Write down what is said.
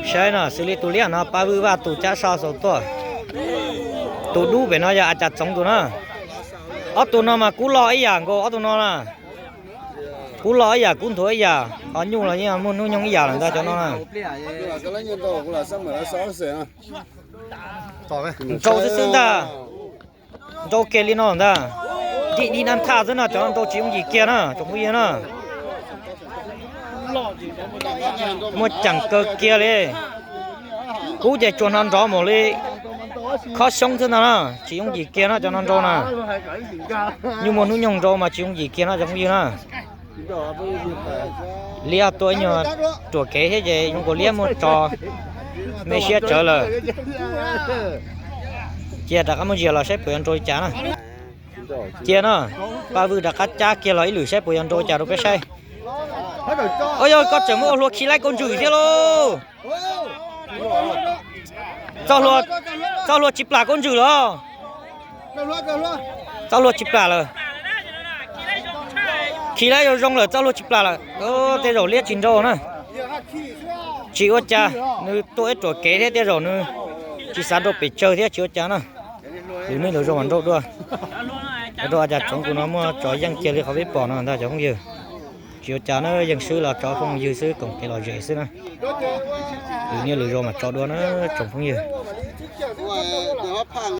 Saib no, xws li tus liab no pab vwj vaj tus cab sab xaus tuaj. Tus dub pem no yog a cas txoov tus na. Ob tug no mas kub loj ib yam nkaus ob tug no na. Kub loj ib yam kub nthuav ib yam, ho nyuj los yeej muaj hnub nyoog ib yam lawm ntag cov no na. Nrau xwb xwb ntag. Nrau kiag li no ntag. Dim dim nab thaj xwb no, cov no nrau tsis yooj yim kiag na tsoom phooj ywg na. Muaj ceem kawg kiag li. Kub ces tsuas hnov nrov mus li khob xyoob xwb ntag na, tsis yooj yim kiag no cov no nrau na. Nyuj muaj hnub nyoog nrau mas tsis yooj yim kiag no cov phooj ywg na. Liab tuaj ib nyuag ruam kev thiab ces zoo nkaus liab muaj tso me siab tsawv lawm. Cia rov qab muab zias los saib puas yuav nrau li cas na. Cia no, pab vwj rov qab cab kiag los ib lwm saib puas yuav nrau li cas rau peb saib. Ua yog koj tseem muab ua hlua khi laib kauj ntswm thiab lauj. Txoj hlua tsis plam kauj ntswm los? Txoj hlua tsis plam lawm. Khi laib zoo zoo lawm, txoj hlua tsis plam lawm. Tej zaum liab tsis nrau na. Tsis ua cas, nws tuaj ib ruam kev thiab tej zaum nws tsis xav nrau pes tsawg thiab tsis ua cas na. Lwm hnub lwm zaus mam nrau dua. Ua rau a cas tsoov tus no muaj tsov yeej kiag li qhov peb pom no ntag cov phooj ywg. Tsis ua cas na, yeej swb los tsov phooj ywg xwb, koom kev lom zem xwb na. Lwm niaj lwm zaus mam tso dua na tsoom phooj ywg.